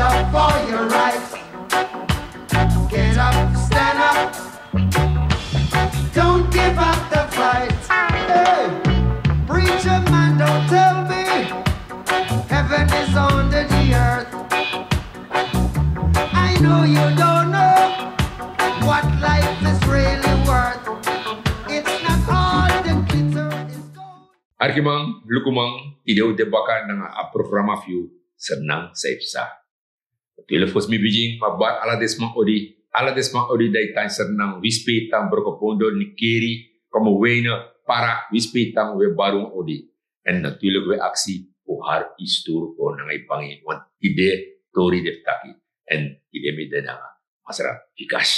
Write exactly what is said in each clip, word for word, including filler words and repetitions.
Up for your right. Get up, stand up. Don't give up the fight. Hey, preacher man, don't tell me heaven is under the earth. I know you don't know what life is really worth. It's not all the glitter is gold. Arkiman, lukuman, tide un de baka nanga a programa fu yu, Sernang san yu psa. Natuurlijk fosi mi bigin, ma bari ala den sma odi, ala den sma odi di e tan Sernang, Wispeytan, Brokopondo, Nickerie, Commewijne, Para, Wispeytan, un e bari un odi. En natuurlijk un e aksi fu hari yu sturu kon nanga yu bangi, want tide tori de fu taki, en tide mi de nanga Masra Fikas.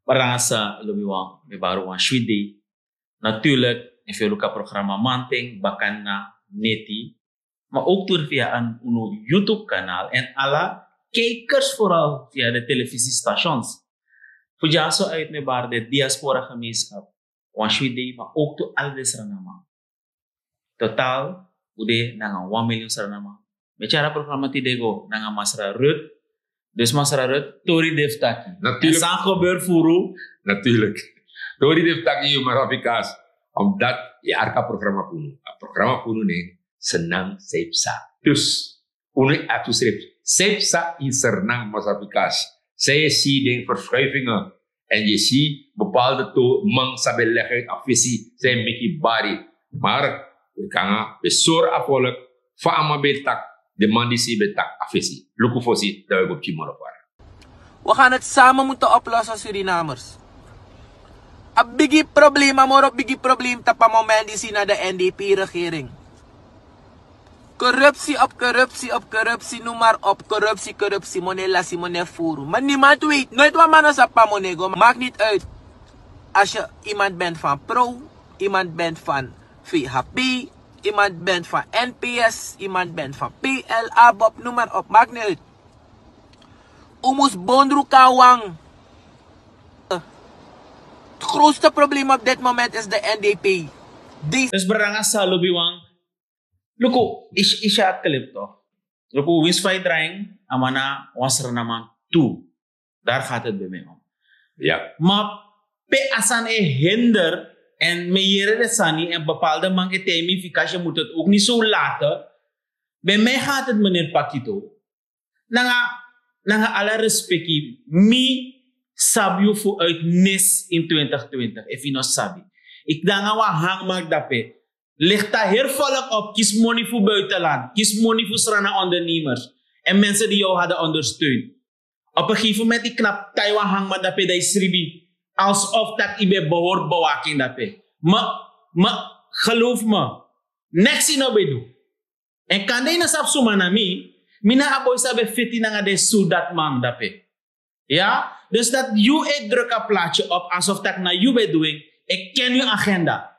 Barangasa, lobiwan, mi e bari un wan switi dei. Natuurlijk, efu yu e luku a programa manten, bakana, neti, maar ook door via een, unu YouTube kanaal en alle kijkers vooral via de televisiestations. Fu dyaso uit mi e bari den diaspora gemeenschap wan switi dei, maar ook tu ala den Srananman. Totaal un de nanga wan miljoen Srananman. Mi e tyari a programa tide go nanga Masra Ruth. Dus Masra Ruth, tori de fu taki. Natuurlijk. En san gebeur furu? Natuurlijk. Tori de fu taki, yu Masra Fikas. Omdat yu e arki a programa fu unu. A programa fu unu nen Sernang san yu psa. Dus unu e aksi unsrefi, san yu psa in Sernang, Masra Fikas? San yu e si den verschuivingen? En yu e si bepaalde to-, man san ben leg uit a fesi, san e meki bari. Maar wi kan, wi e sori a volk fa a man ben e taki, den man disi ben e taki a fesi. Luku fosi, dan wi e go pikin moro fara. We gaan het samen moeten oplossen, Surinamers. A bigi problema, moro bigi problema tapu a moment disi na de N D P-regering. Corruptie op corruptie op corruptie, noem maar op. Corruptie, corruptie, money lasi, money furu. Maar niemand weet, nooit wan man no sabi pe a money go. Maakt niet uit. Als je iemand bent van Pro, iemand bent van V H P, iemand bent van N P S, iemand bent van P L, ABOP, noem maar op. Maakt niet uit. Un mus bondru kan wan. Het grootste probleem op dit moment is de N D P. Die Dus brada nanga san lobi wan. Luku, isi, isi a clip toch. Luku, winsi fa yu drai en, a man na wan Srananman tu. Daar gaat het bij mij om. Ja. Maar pe a sani e hinder, en mi e yere den sani, en bepaalde man e taigi mi, Fikas, je moet het ook niet zo laten. Bij mij gaat het, meneer Pakito. Nanga, nanga ala respeki, mi sabi yu fu uit nis in twintig twintig, efu yu no sabi. Yu de nanga wan hangmat drape. Licht a heri volk op, kisi moni fu buitenland, kisi moni fu Sranan ondernemers en mensen die jou hadden ondersteund. Op een gegeven moment, yu knap, tai wan hangmat drape, dan yu sribi alsof dat yu ben behoort bewaking drape. Maar, maar geloof me, niks yu no ben du. En kande yu no sabi suma na mi, mi na a boi san ben feti nanga den soldaatman drape. Ja, dus dat yu e druk a plaatje op alsof dat na yu ben du en, ik ken uw agenda.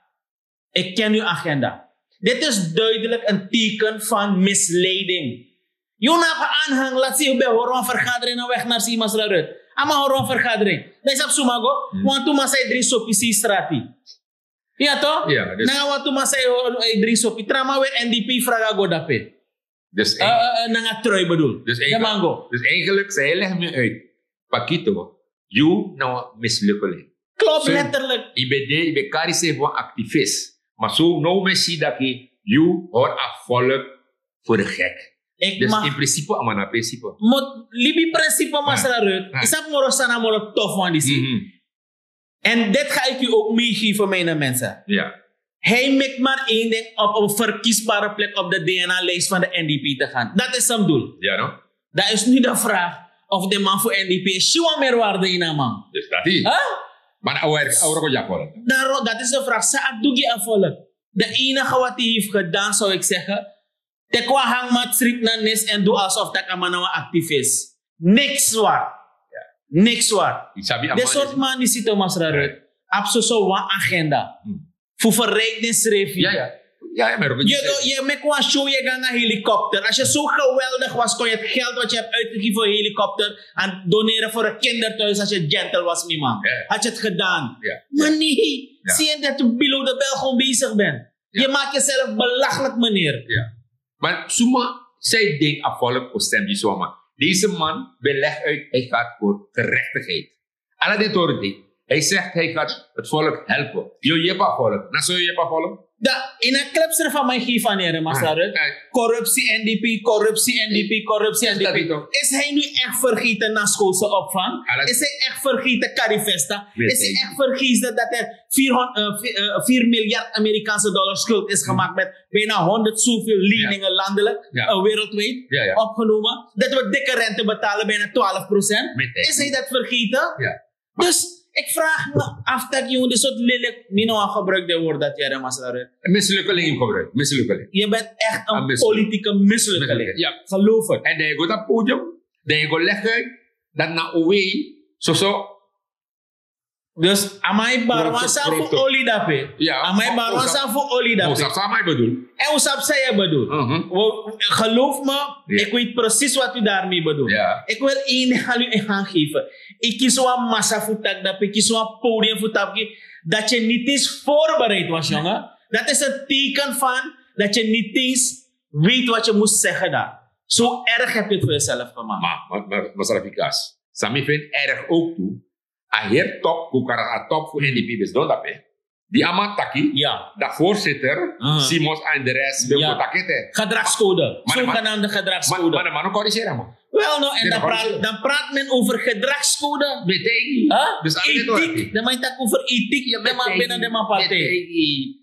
Ik ken uw agenda. Dit is duidelijk een teken van misleiding. Yu na a aanhang, let's say yu ben hori wan vergadering na weg naar Simasra Rut. A man hori wan vergadering. Dan yu sabi suma go, wantu man san e dringi sopi si strati. Ja, toch? Ja, dus nanga wantu man san e hori, e dringi sopi. Tra man weri N D P vraga go drape. Dus, eh, eh, eh, nanga trui bedoel. Dus eigenlijk, dus eigenlijk, zij legt me uit. Pakito, yu na wan mislukkeling. Klopt, letterlijk. Yu ben de, yu ben kari srefi wan activist. Maar zo, now mi e si taki yu hori a volk voor de gek. Dus in principe, a man na principe. Moet libi principe, Masra Rut. Yu sabi moro san na moro tof wan disi. En dit ga ik u ook meegeven, mijn mensen. Ja. Hij mikt maar één ding op, om een verkiesbare plek op de D N A-lijst van de N D P te gaan. Dat is zijn doel. Ja, no? Dan is nu de vraag of de man voor N D P e si wan meerwaarde ini a man. Dus dat is. Huh? Maar awar, awar ko ja volk. Daarom, dat is de vraag. San a du gi a volk? De enige wat hij heeft gedaan, zou ik zeggen, teki wan hangmat, sribi na nis en du alsof taki a man na wan activist. Niks waard. Ja. Niks waard. Den sort man disi, Masra Rut, abi soso wan agenda. Fu verrijken densrefi. Ja, ja. Ja, ja, maar yu e meki wan show, yu e go nanga helikopter. Als je zo geweldig was, kon je het geld wat je hebt uitgegeven voor helikopter en doneren voor een kinderthuis als je gentle was, mi man. Ja. Had je het gedaan. Ja. Maar nee, zie je dat je below de bel gewoon bezig bent. Ja. Je maakt jezelf belachelijk, meneer. Ja. Maar suma san yu denki a volk o stem gi so wan man? Deze man wil leg uit, hij gaat voor gerechtigheid. Ala den tori dei hij zegt hij gaat het volk helpen. Yo yepa volk, na so yo yepa volk. Dan in een klepsri van mijn geef aan heren masarut. Corruptie N D P, corruptie N D P, corruptie N D P. Is hij nu echt vergeten na schoolse opvang? Is hij echt vergeten carifesta? Is hij echt vergeten dat er vier miljard Amerikaanse dollar schuld is gemaakt met bijna honderd zoveel leningen landelijk, wereldwijd opgenomen? Dat we dikke rente betalen, bijna twaalf procent. Is hij dat vergeten? Dus ik vraag me af taki un de sort lelijk mi no wan gebruik de woord dat yere masarut. Mislukkeling gebruik mislukkeling. Je bent echt een politieke mislukkeling. Geloof het. En dan je go dat podium, dan je go leggen dat na owe soso. Dus amai barwan sa fu oli dape. Amai barwan sa fu oli dape. Amai bedoel. En un sabi san ye bedoel. Geloof me, ik weet precies wat u daarmee bedoelt. Ik wil één ding aan u aangeven. Ik kies wan massa fu taki dape, ik kies wan podium fu taki dat je niet eens voorbereid was, jongen. Dat is een teken van dat je niet eens weet wat je moest zeggen daar. Zo erg heb je het voor jezelf gemaakt. Maar, maar, maar, maar Sarafikas, Sami vindt erg ook toe. A heri top kukara a top fu N D P ben sidon dape. Di a man taki, dan voorzitter Simons en de rest ben go taki ete. Gedragscode. Zogenaamde gedragscode. Maar de man no corrigeren man. Wel no, en dan praat men over gedragscode. Ethiek. De man taki over ethiek. De man binnen de man partij.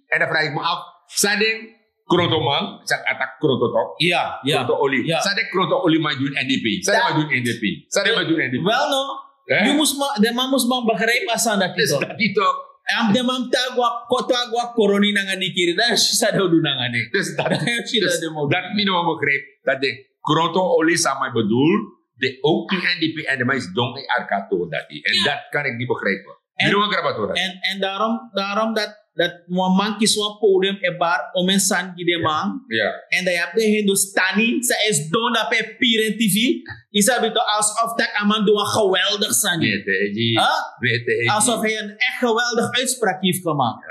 En dan vraag ik me af, sadin kronto man, san a taki kronto tok. Kronto oli. Sadin kronto oli man dun N D P. Sadin man dun N D P. Sadin man dun N D P. Wel no. Den man mus man begrijpen a sani dati tok. Den man mus tan go a koroni nanga den kiri, dan yu si san den o du nanga den. Dus dati mi no man begrijp, dati den kronto oli san man bedoel, den ook tu N D P en den man is don e arki a tori dati. En dati kan ik niet begrijpen. Mi no man grabu a tori dati. En daarom dat wan man kisi wan podium e bari om en sani gi den man. En dan yu abi den hindustani san e sidon dape e piri en tv. Yu sabi toch, alsof taki a man du wan geweldig sani. Alsof hij een echt geweldig uitspraak heeft gemaakt.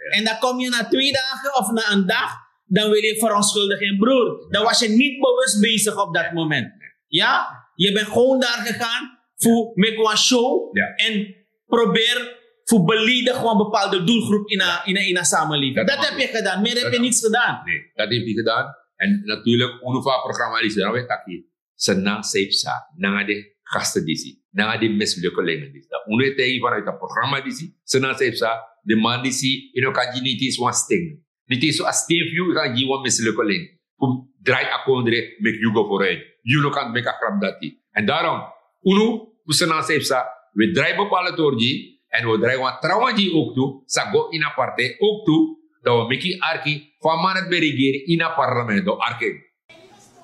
En dan kom je na twee dagen of na een dag, dan wil je verontschuldigen, broer. Dan was je niet bewust bezig op dat moment. Ja, je bent gewoon daar gegaan voor make wan show en probeer voor beledig wan bepaalde doelgroep in een samenleving. Dat heb je gedaan. Meer heb je niets gedaan. Nee, dat heb je gedaan. En natuurlijk, unu fu a programma disi, dan we taki, Senan Seipsa, nanga den gasten disi, nanga den mislukkelingen disi. Dan unu e taigi vanuit a programma disi, Senan Seipsa, den man disi, yu no kan gi niti wan sting. Niti so a sting fu yu, yu kan gi wan mislukkeling. Fu drai a kondre, meki yu go vooruit. Yu no kan meki a grap dati. En daarom, unu, fu Senan Seipsa, we drai bepaalde tori gi, en we drai wan trawan gi ook tu, sa go in a partij ook tu, dan we meki arki, fu a man dati ben regeri in a parlement, dan arki.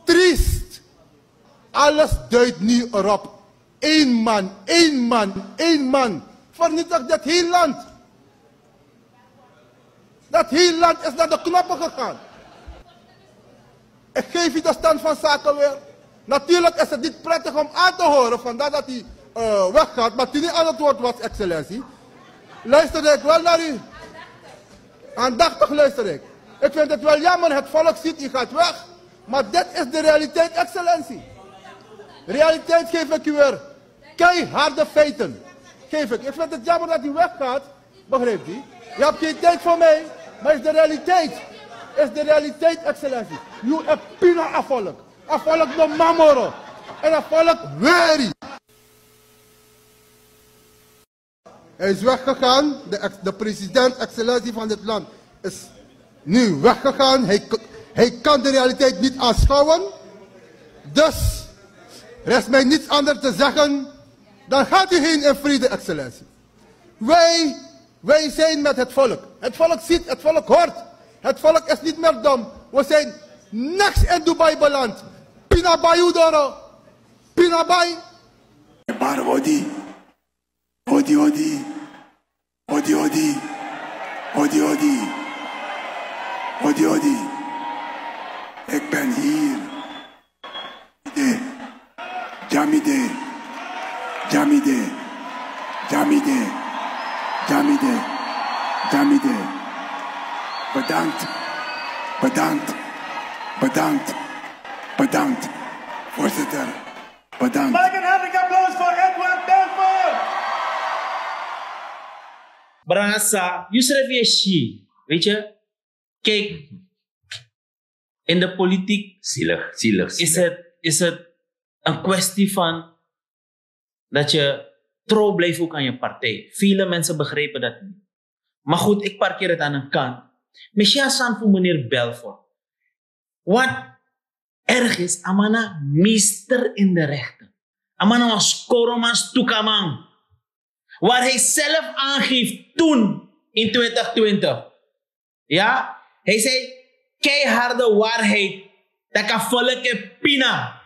Triest. Alles duidt nu erop. Eén man, één man, één man vernietigt dit heel land. Dat heel land is naar de knoppen gegaan. Ik geef u de stand van zaken weer. Natuurlijk is het niet prettig om aan te horen vandaar dat u eh, weggaat, maar u niet aan het woord was, excellentie. Luisterde ik wel naar u. Aandachtig luister ik. Ik vind het wel jammer, het volk ziet u gaat weg. Maar dit is de realiteit, excellentie. Realiteit geef ik u weer. Keiharde feiten geef ik. Ik vind het jammer dat u weggaat. Begrijpt u? U hebt geen tijd voor mij, maar is de realiteit. Is de realiteit, excellentie. U hebt pina a volk. A volk no mamoro. En a volk weri. Hij is weggegaan. De, ex- de president, excellentie van dit land, is nu weggegaan. Hij, k- hij kan de realiteit niet aanschouwen. Dus rest mij niets anders te zeggen. Dan gaat u heen in vrede, excellentie. Wij, wij zijn met het volk. Het volk ziet, het volk hoort. Het volk is niet meer dom. We zijn niks in Dubai beland. Pina bai u doro. Pina bai. Bar odi. Odi odi. Odi odi. Odi odi. Odi odi. Ik ben hier. Dya mi de. Dya mi de. Dya mi de. Dya mi de. Dya mi de. Dya mi de. Bedankt. Bedankt. Bedankt. Bedankt. Voorzitter. Bedankt. Maak een hartelijk applaus voor Edward Belfort. Brasa, you srefi e si. Weet je, kijk, in de politiek Zielig, zielig. is zielig. het, is het een kwestie van dat je trouw blijft ook aan je partij. Vele mensen begrijpen dat niet. Maar goed, ik parkeer het aan een kant. Messias san voor meneer Belfort. Wat erg is, a man na meester in de rechten. A man na wan skoroman stukaman. Waar hij zelf aangeeft toen in twintig twintig. Ja, hij zei keiharde waarheid. Dat kan volk e pina.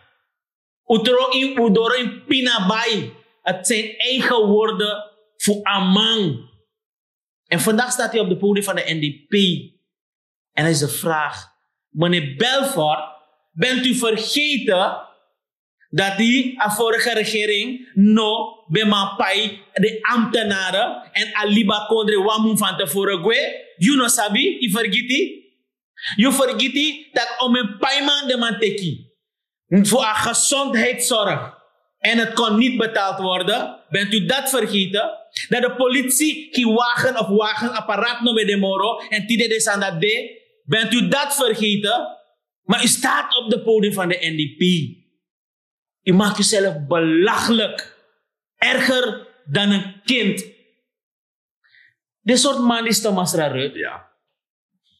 Udoro in, udoro in pina bai. Het zijn eigen woorden voor a man. En vandaag staat hij op de podium van de N D P. En dan is de vraag, meneer Belfort, bent u vergeten dat die a vorige regering no ben man pai de ambtenaren en a liba kondre wan mun van tevoren gwe? You no sabi, you vergiti? You vergiti dat om een paiman de man teki voor a gezondheidszorg en het kon niet betaald worden, bent u dat vergeten? Dat de politie geen wagen of wagenapparaat no ben de moro en tide de sanda de, bent u dat vergeten? Maar u staat op de podium van de N D P. U maakt uzelf belachelijk. Erger dan een kind. Dit soort man is Thomas Rarut. Ja.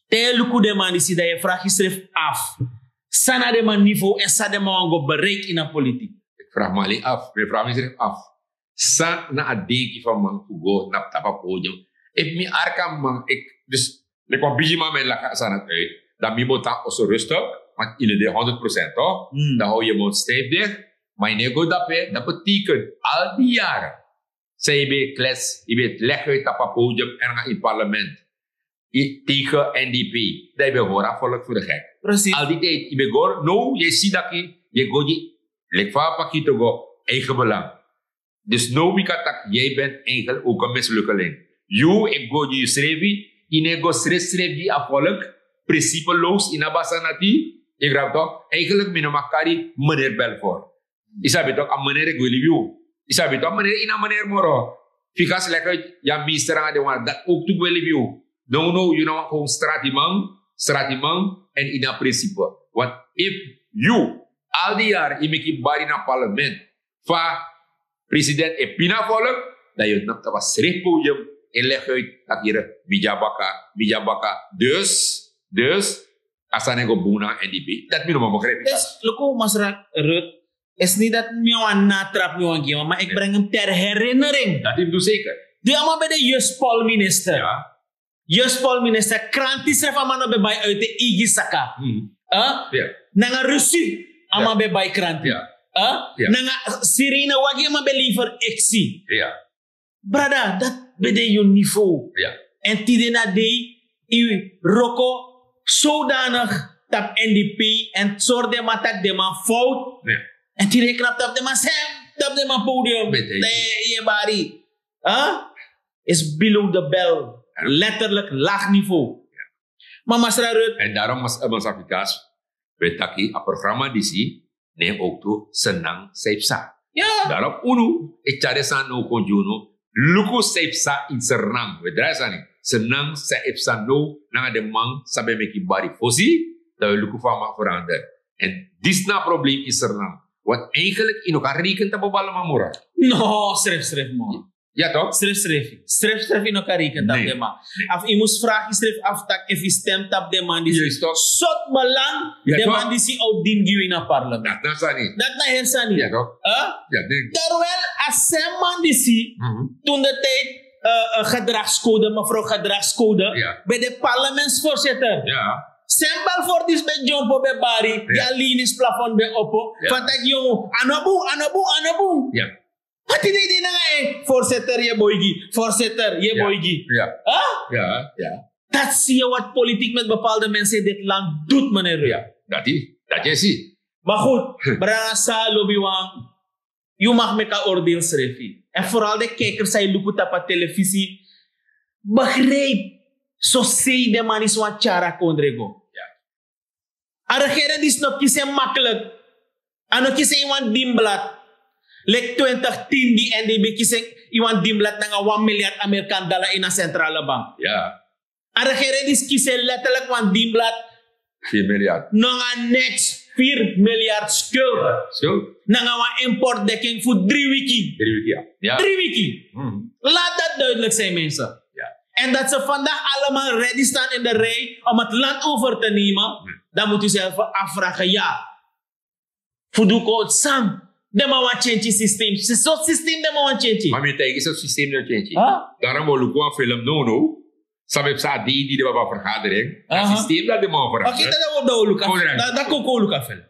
Te luku de man disi, dan je vraagt jezelf af. San na de man niveau en san de man wan go bereik in a politiek. Ik vraag me alleen af. Ik vraag mezelf af. San na a denki van man fu go na tapu a podium. Efu mi arki a man, ik, dus, like wan bigi man, mi laka a sani uit. Dan mi bo tan oso rustig, want in de honderd procent toch? Hmm. Dan hou je mond stijf dicht. Maar je nego dape, dat betekent al die jaren. Zij je bij kles, je bent leg uit tapu a podium en in parlement. I tegen N D P. Dan je bent hora volk voor de gek. Precies. Al die tijd, je bent gewoon, no, je ziet dat je, je go die, lik fa pakito go, eigen belang. Dus no, mi kan taki, jij bent eigenlijk ook een mislukkeling. You, ik go die srefi, ine go sref sref die a volk, principeloos in a basanati, ik raad toch, eigenlijk mi no mag kari meneer Belfort. Isabi toch, a meneer ik wil you. Isabi toch, meneer in a meneer moro. Fika slecht uit, ja, meester aan de wan, dat ook toe wil you. No, no, you know, gewoon stratiman, stratiman en in a principe. Want if you, al die jaren, je maakt je bari na parlement, fa president e pina volk, dan je nap taba sref podium en leg uit dat hier, mijabaka, mijabaka. Dus, dus, a sani go bun na N D P. Dat mi no man begrijp. Dus, luku, Masra Rut, is niet dat mi wan natrap mi wan geven, maar ik breng hem ter herinnering. Dat is zeker. Die allemaal bij de Juspol minister. Ja. Juspol minister, kranti srefi a man no ben bai uit de igi saka. Hmm. Huh? Ja. Nanga rusi, a man Ja. ben bai kranti. Ja. Huh? Ja. Nanga sirene wagi a man ben lever eksi. Ja. Brada, dat ben de yu niveau. Ja. En tide na dei, yu wroko zodanig tapu N D P en sori den man taki den man fout. Ja. En tide yu knap tapu den man sem, tapu den man podium. Met hij. Nee, yu e bari. Huh? Is below the belt. Letterlijk laag niveau. Maar Masra Rut. En daarom, mas, mas Afrikaans, we taki a programma disi, ne ook tu senang saipsa. Ja. Daarom unu, e tyari san no kon gi unu, luku saipsa in Sernang. We drai sani, senang saipsa no, nanga de man, sabi meki bari fosi, dan we luku fa a man verander. En disi na probleem in Sernang. Want eigenlijk, yu no kan reken tapu Babalama moro. No, sref, sref, man. Ja, toch? Sref srefi. Sref srefi no kan reken tapu Nee. den man. Of yu mus vraag yusrefi af taki efu yu stem tapu den man disi. Juist, toch? Sot belang Ja, den toch? man disi o dini gi yu na parlement. Dat na sani. Dat na heri sani. Ja, toch? Huh? Ja, denk. Terwijl a sem man disi, Mhm. toen de tijd, eh, eh, gedragscode, mevrouw gedragscode, Ja. bij de parlementsvoorzitter. Ja. Sem Belfort disi ben dyompo ben bari, Ja. a linis plafond ben opo. Ja. Van taki yu, a no bun, a no bun, a no bun. Ja. Wat is dit nou? Voorzitter, yu e boigi. Voorzitter, yu e Ja. boigi. Ja. Huh? Ja, ja. Dat zie je wat politiek met bepaalde mensen in dit land doet, meneer Ruud. Ja. Dat is, dat is het. Maar goed, brada, san lobi wan, yu mag meki a oordeel srefi. En vooral de kijkers san e luku tapu a televisie. Begrijp, so sei den man disi wani tyari a kondre go. A regering disi no kisi en makkelijk. A no kisi en wan dini blad. Leki twintig tin di en di ben kisi en, wan dimblad nanga wan miljard Amerikan dala ini a centrale bank. A regering disi kisi en letterlijk wan dimblad nanga next vier miljard schuld. Nanga wan importdekking fu drie wiki. Drie wiki. Laat dat duidelijk zijn, mensen. En dat ze vandaag allemaal ready staan in de rij om het land over te nemen, dan moet u zelf afvragen, ja. Fu du kon san? Den man wan change systeem. So systeem den man wan change. Ma mi taigi so systeem no change. Daarom o luku wan film no no. Sabi psa di di de baba vergadering. A systeem dat den man vergadering. Oké, dat dan we dan luku. Dat koko luku a film.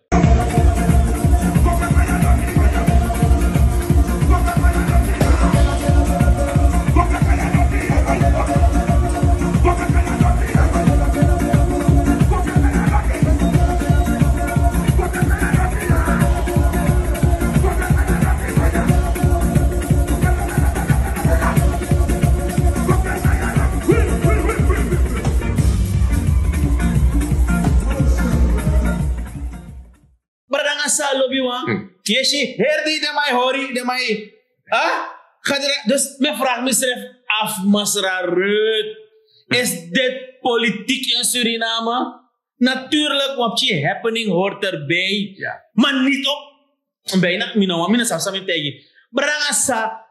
Bradanga sa lobi wan. Yesi herdi de mai hori de mai. Ha? Gadra dus me vraag mezelf af, Masra Rut. Is dit politiek in Suriname? Natuurlijk, want je happening hoort erbij. Maar niet op. Bijna, mina wan mina sa sa mi tegi. Bradanga sa.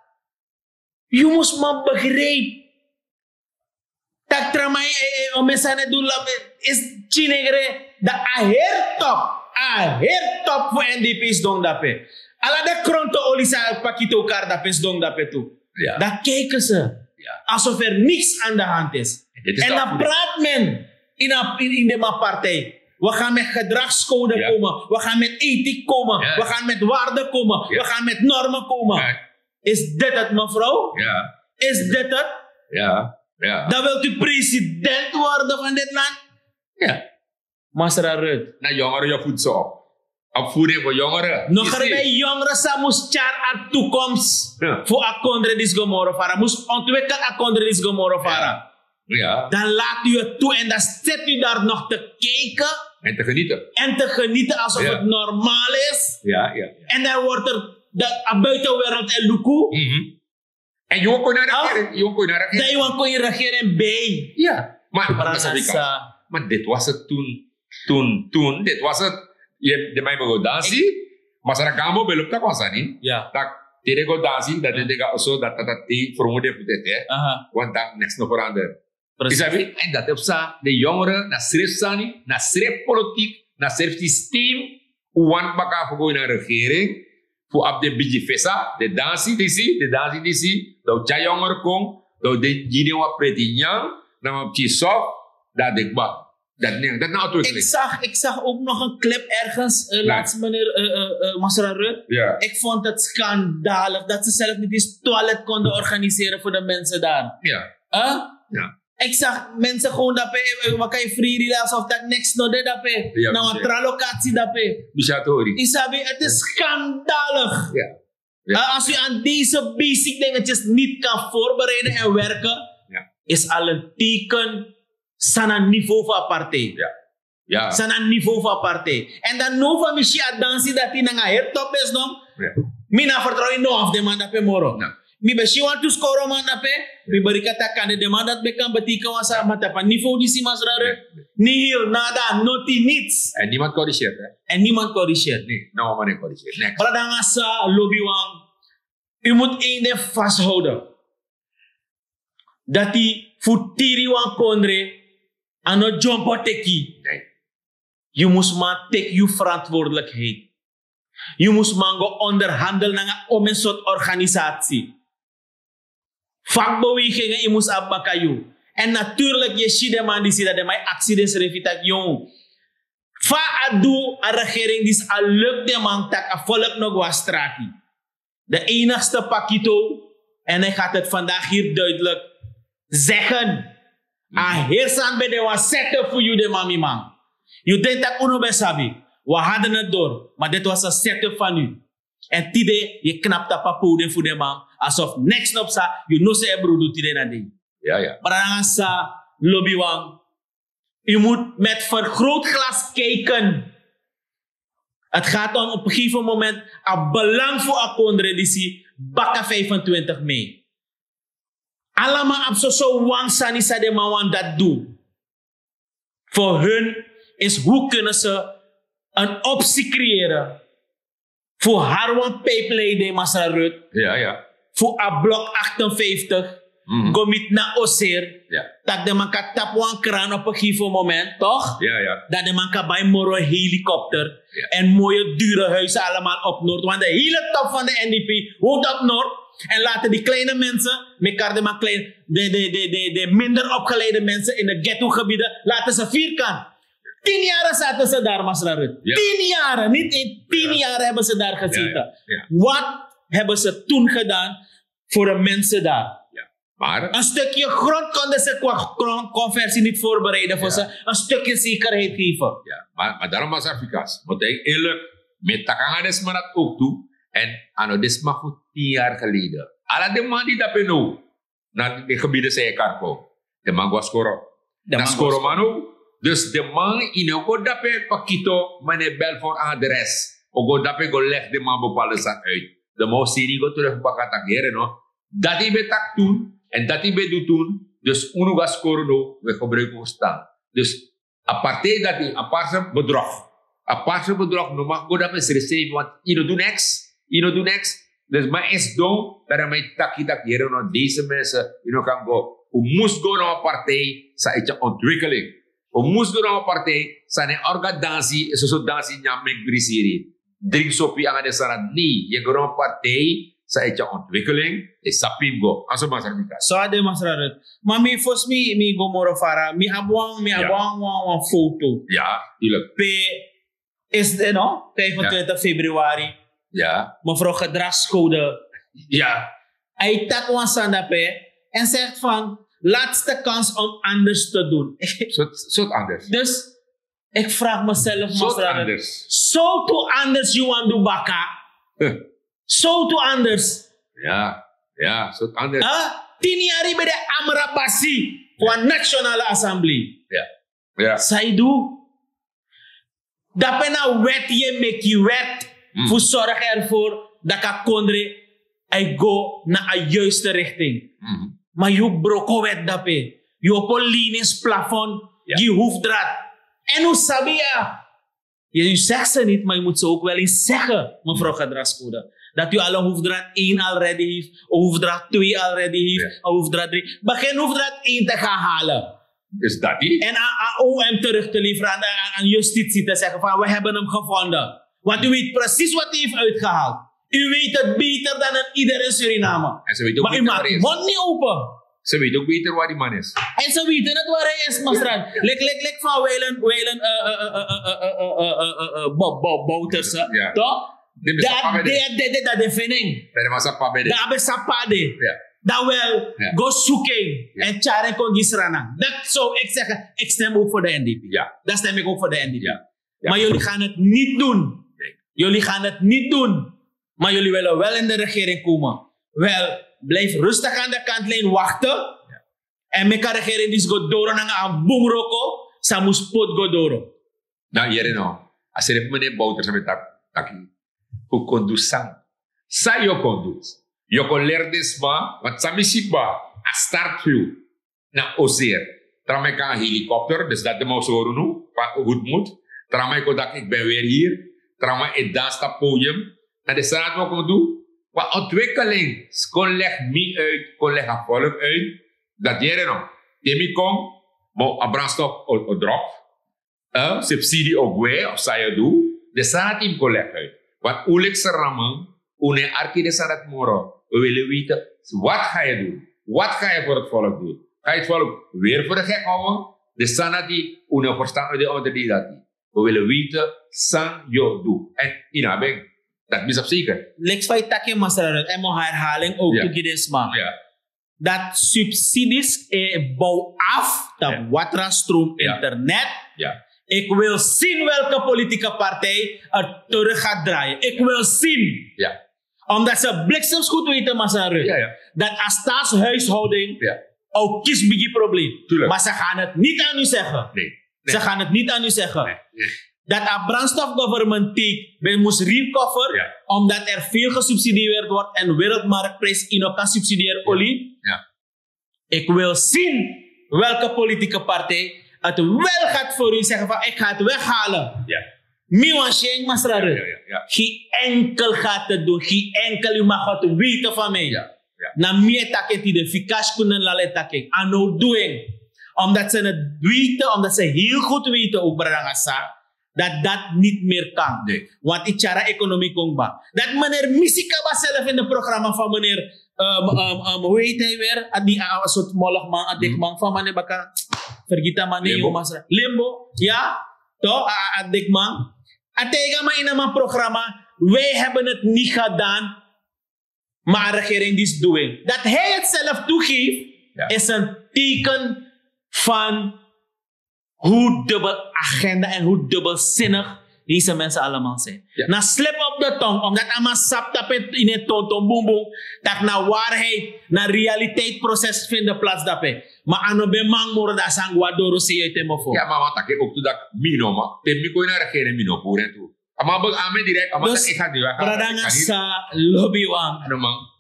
Yu mus man begrijp. Tak tra man e o mesane du labe is chinegre. Dan a heri top, a heri top fu N D P is dong dape. Ala de kronto oli san pakito kari dape is dong dape tu. Dan kijken ze alsof er niks aan de hand is. En dan praat men in, in de man partij. We gaan met gedragscode komen. We gaan met ethiek komen. We gaan met waarden komen. We gaan met normen komen. Is dit het, mevrouw? Is dit het? Dan wilt u president worden van dit land? Masra Rut. Na jongeren je voedsel. Opvoeding voor jongeren. Nog er bij jongeren sa mus tyari a toekomst. Voor a kondre disi go moro fara mus ontwikkel a kondre disi go moro fara. Dan laat u het toe en dan zit u daar nog te kijken. En te genieten. En te genieten alsof het normaal is. En dan wordt er dat a buitenwereld en luku. En yu wan kon na regering, yu wan kon na regering. Dan yu wan kon in regering bij. Maar dit was het toen. Toen, toen, dit was het. De man ben go dansi. Masra Gambo ben luku tak wan sani. Tak tide go dansi, dat de dega oso dat dat dat te frongo de fu tete. Want dat niks no verander. Isabi, en dat heb sa de jongeren na srif sani, na srif politiek, na srif systeem. Un wani baka fu go ini a regering. Fu abi den bigi fesa, den dansi disi, den dansi disi. Dan un tyari yongeren kon, dan un gi den wan preti nyan, na wan pikin sof. Dan a de kba. Dat na ontwikkeling. Ik zag, ik zag ook nog een clip ergens, eh, laatst, meneer, eh, eh, eh, Masra Rut. Ik vond het schandalig dat ze zelf niet eens toilet konden organiseren voor de mensen daar. Huh? Ik zag mensen gewoon dape, eh, eh, wat kan je free relax of dat niks no de dape. Na wan tra locatie dape. Isabi, het is schandalig. Eh, als u aan deze basic dingetjes niet kan voorbereiden en werken, is al een teken san na niveau van a partij. San na niveau van a partij. En dan no van mi si a dansi dati nanga heri top is no. Mi na vertrouw in no of den man dape moro. Mi ben si wantu skoro man dape. Mi berika tak kande den man dati ben kan beteken wan sani, ma tapu a niveau disi, Masra Rut, nihil, nada, noti, niets. En niemand corrigeert, hè? En niemand corrigeert. Nee, no man corrigeert. Niks. Bradanga sa lobi wan. U moet één ding vasthouden. Dati fu tiri wan kondre a no dyompo teki. Yu mus man teki yu verantwoordelijkheid. Yu mus man go onderhandel nanga omen sort organisatie. Vakbewegingen yu mus abi baka yu. En natuurlijk yu e si den man disi, dat den man e aksi densrefi taki yu. Fa a du a regering disi a luku den man taki a volk no go na strati. De enigste pakito, en hij gaat het vandaag hier duidelijk zeggen. A heri sani ben de wan setup fu yu, den man, mi man. Yu denki tak' un no ben sabi. We hadden het door, maar dit was een setup van u. En tide yu knapu tapu a podium fu den man, alsof niks no psa, yu no si en brudu tide na dei. Bradanga sa lobi wan. U moet met vergrootglas kijken. Het gaat om op een gegeven moment a belang fu a kondre disi baka vijfentwintig mei. Alama abi soso wan sani san den man wani dati du. Voor hun is hoe kunnen ze een optie creëren fu hari wan pijpleiding, masra Rut, fu a blok achtenvijftig go miti na Osir, tak' den man kan tapu wan kraan op een gegeven moment, toch? Dat den man kan bai moro helikopter en mooie dure huizen allemaal op Noord. Want de hele top van de N D P woont op Noord. En laten die kleine mensen, mekar den man klein, de, de, de, de, de minder opgeleide mensen in de ghettogebieden, laten ze vierkant. Tien jaren zaten ze daar, masra Rut. Tien jaren, niet in tien jaren hebben ze daar gezeten. Wat hebben ze toen gedaan voor de mensen daar? Maar een stukje grond konden ze qua grondconversie niet voorbereiden voor ze een stukje zekerheid geven. Maar, maar daarom was Afrikaans. Want hij eerlijk, met Takanga Desma dat ook toe. En Ano Desma voor tien jaar geleden. Ala de man die dat beno na de gebieden zei Karko. De man was koro. Na skoro man ook. Dus de man in een go dape pakito, meneer Belfort adres. O go dape go leg de man bepaalde zaak uit. De man siri go terug baka tak here no. Dat hij ben tak toen en dat hij ben doet toen. Dus unu ga scoren no, we gebruiken ons taal. Dus a partij dat hij, a parse bedrog. A parse bedrog no mag go dape srese, want je no doet niks. Je no doet niks. Dus maar is dom, dat hij mij taki tak here no, deze mensen, je no kan go. U moest go naar een partij, sa etje ontwikkeling. U moest go naar een partij, sa ne orga dansi, so so dansi nyam mek brisiri. Drink sopi anga de sana. Nee, je go naar een partij, sa etje ontwikkeling, is sapim go. Aso masra Mika. So a de masra Rut. Maar mi, volgens mi, mi go moro fara. Mi abi wan, mi abi wan, wan, wan foto. Ja, tuurlijk. Pe is de, no? Vijfentwintig februari. Ja. Mevrouw Gedragscode. Ja. Hij tak wan sani dape en zegt van: laatste kans om anders te doen. Zo, zo anders. Dus ik vraag mezelf, masra, zo to anders you want to baka? Zo to anders. Ja, ja, zo to anders. Tien jaar ben de amrabasi voor nationale assemblee. Ja. Ja. Saidu. Dape na wet ye meki wet fu zorg ervoor dat a kondre a go na a juiste richting. Maar yu broko wet dape. Yu opo liningsplafond, gi hoefdraad. En u sabi ya. Je, u zegt ze niet, maar je moet ze ook wel eens zeggen, mevrouw Gedragscode. Dat u al een hoefdraad één already heeft, een hoefdraad twee already heeft, een hoefdraad drie. Begin hoefdraad één te gaan halen. Is dat die? En aan, aan O M terug te leveren, aan, aan, aan justitie te zeggen van: we hebben hem gevonden. Want u weet precies wat hij heeft uitgehaald. U weet het beter dan een ieder in Suriname. En ze weten ook maar u beter waar maakt hij is. Mond niet open. Ze weten ook beter waar die man is. En ze weten het waar hij is, masra. Lek, lek, lek van Wijlen, Wijlen, eh, eh, eh, eh, eh, eh, eh, eh, eh, eh, Bo-, Bo-, Bouterse, ja, toch? Dit is dat, papa dit, dit, dit, dat de vinning. Dat was een papa dit. Dat is een papa dit. Ja. Dan wel, ja, go zoeken, ja, en tyari en kon gi Sranan. Dat zou ik zeggen, ik stem ook voor de N D P. Ja. Dan stem ik ook voor de N D P. Ja. Ja. Maar jullie gaan het niet doen. Nee. Jullie gaan het niet doen. Maar jullie willen wel in de regering komen. Wel, blijf rustig aan de kantlijn wachten. Ja. En meki a regering disi go doro nanga a bun wroko san mus poti go doro. Dan yere no. A srefi meneer Bouter san ben taki, taki, fu kon du san. San yu o kon du? Yu o kon leri den sma, want san mi si kba, a start fu yu na Oseer. Trawan man e kon nanga helikopter, dus dati den man o sori unu fa, hoe het moet. Trawan man e kon taki: ik ben weer hier. Trawan man e dansi tapu podium. Na den sani dati wi o kon du. Wan ontwikkeling, kon leg mi uit, kon leg a volk uit. Dati yere no. Te mi kon, ma a brandstof o, o drop. Eh, subsidie o gwe, of san yu o du. Den sani dati yu mus kon leg uit. Want un leki Sranan, un no e arki den sani dati moro. We willen weten, wat ga je doen? Wat ga je voor het volk doen? Ga je het volk weer voor de gek houden? Den sani dati un no e ferstan, den onderdeel dati. We willen weten san yu o du. En yu no abi en. Dati mi sabi zeker. Leki fa yu taki, masra Rut, en mi o herhaling ook, ja, tu gi den sma. Ja. Dat subsidies e bow af, dat, ja, waterstroominternet. Ja. Ik wil zien welke politieke partij er terug gaat draaien. Ik wil zien. Ja. Omdat ze bliksemsgoed weten, masra Rut, ja, ja, dat a staatshuishouding, ja, ook kies bigi probleem. Tuurlijk. Maar ze gaan het niet aan u zeggen. Nee. Nee. Ze gaan het niet aan u zeggen. Nee. Nee. dat a brandstofgovernment take ben mus recover, omdat er veel gesubsidieerd wordt en wereldmarktprijs ino kan subsidiëren olie. Ik wil zien welke politieke partij het wel gaat voor u zeggen van: ik ga het weghalen. Mi wan sing masrare. Geen enkel gaat het doen. Geen enkel, u mag het weten van mij. Na mi e taki en tide, Vikash Kundan Lal e taki en, a no doing. Omdat ze het weten, omdat ze heel goed weten ook, Bradangasa, dat dat niet meer kan. Want iti yara economie kon kba. Dat meneer Misikaba zelf in de programma van meneer, um, um, um, hoe heet hij weer? A di a sort mologman, a dikman van meneer Baka. Vergita meneer Limbo. Masra Limbo, ja. Toch? A dikman. A teiga man in a man programma. Wij hebben het niet gedaan. Maar a regering die is doing. Dat hij het zelf toegeeft, is een teken van hoe dubbel agenda en hoe dubbelzinnig deze mensen allemaal zijn. Na slip op de tong, omdat a man sabi tapu in het tonton boem boem, dat na waarheid, na realiteitsproces vinden plaats daarbij. Maar a no ben man moro dat a sani go doro sei uit hem of. Ja, maar wat taki ook toe dat mi no man. Te mi kon in a regering mi no boeren toe. A man begi aan mi direct, a man taki: ik ga die weg. Bradangasa, lobi wan.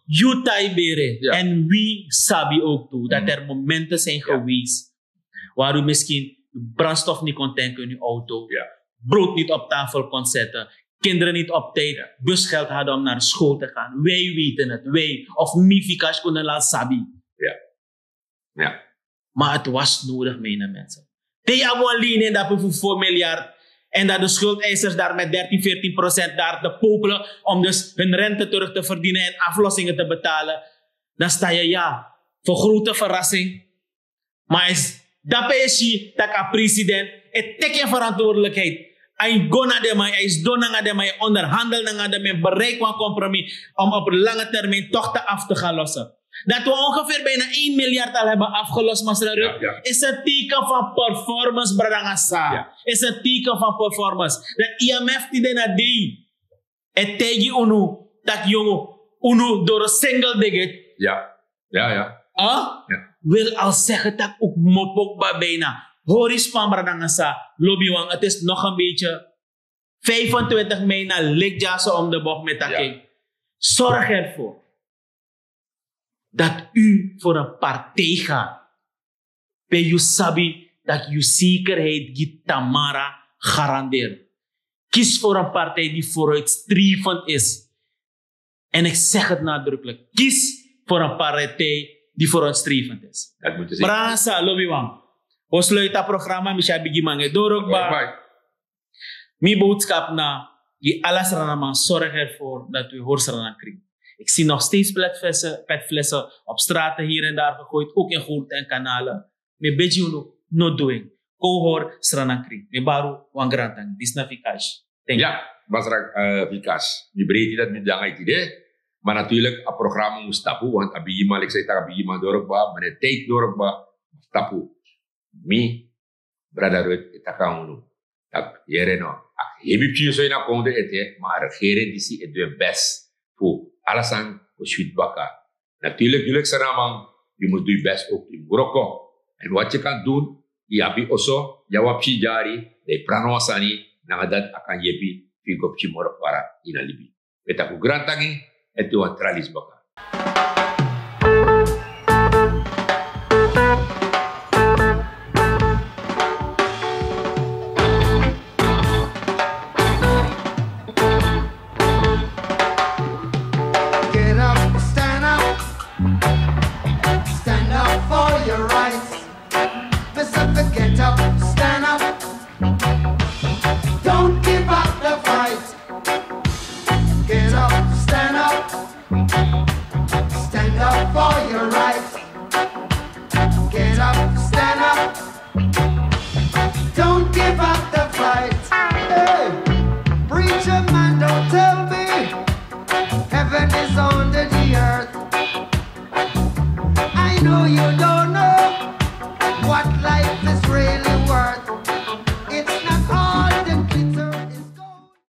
Yu tai bere. En wi sabi ook toe dat er momenten zijn geweest waar u misschien uw brandstof niet kon tanken in uw auto, brood niet op tafel kon zetten, kinderen niet op tijd busgeld hadden om naar school te gaan. Wij weten het, wij of mi Vikash Kundan Lal sabi. Maar het was nodig, mijn mensen. Te yu abi wan leni en dape fu four miljard, en dat de schuldeisers daar met dertien, veertien procent daar te popelen om dus hun rente terug te verdienen en aflossingen te betalen, dan sta je, ja, voor grote verrassing. Maar is dape yu si tak' a president e teki en verantwoordelijkheid. A e go na den man, a e sidon nanga den man, a e onderhandel nanga den man, bereik wan compromis om op lange termijn toch te af te gaan lossen. Dat we ongeveer bijna één miljard al hebben afgelost, Masra Ruud, is een teken van performance, Bradangasa. Is een teken van performance. Dat I M F tide na dei e taigi unu tak' yongu, unu doro single digit. Ja, ja. Wil al zeggen tak' un kmopo kba bijna. Hori span, Bradangasa, lobi wan, het is nog een beetje vijfentwintig mei na leki dyaso om de bocht, mi e taki. Zorg ervoor dat u voor een partij gaat pe yu sabi tak' yu zekerheid gi tamara garandeer. Kies voor een partij die vooruitstrevend is. En ik zeg het nadrukkelijk: kies voor een partij die vooruitstrevend is. Brasa, lobi wan. Wi o sluiti a programma, mi si a bigi man e doro kba. Mi boodschap na gi ala Sranaman: zorg ervoor dat u hori Sranan kring. Ik zie nog steeds petflessen, petflessen op straten hier en daar gegooid, ook in goten en kanalen. Mi e begi unu, no du en. Kon hori Sranan kring. Mi e bari wan grantangi. Disi na Vikash. Thank you. Ja, Masra, eh, Vikash. Mi breiti dat mi dangi tide. Maar natuurlijk, a programma mus tapu, want a bigi man, leki san yu taki, a bigi man doro kba, maar de tijd doro kba, tapu. Mi, Brada Ruth, e taki nanga unu tak' yere no, a hebi pikin so ini a kondre ete, ma a regering disi e du en best fu ala sani go switi baka. Natuurlijk, yu leki Sranaman, yu mus du yu best ook, yu mus wroko. En wat yu kan doen, yu abi oso, yu abi wan pikin dyari, dan yu prani wan sani, nanga dati a kan yepi fu yu go pikin moro fara ini a libi. Mi e taki un grantangi, èn te wan tra leisi baka. Get up, stand up, stand up for your rights. Mister Get up, stand up. Don't give up the fight. Get up, stand up. Stand up for your rights. Get up, stand up. Don't give up the fight. Hey, preacher man, don't tell me heaven is under the earth. I know you don't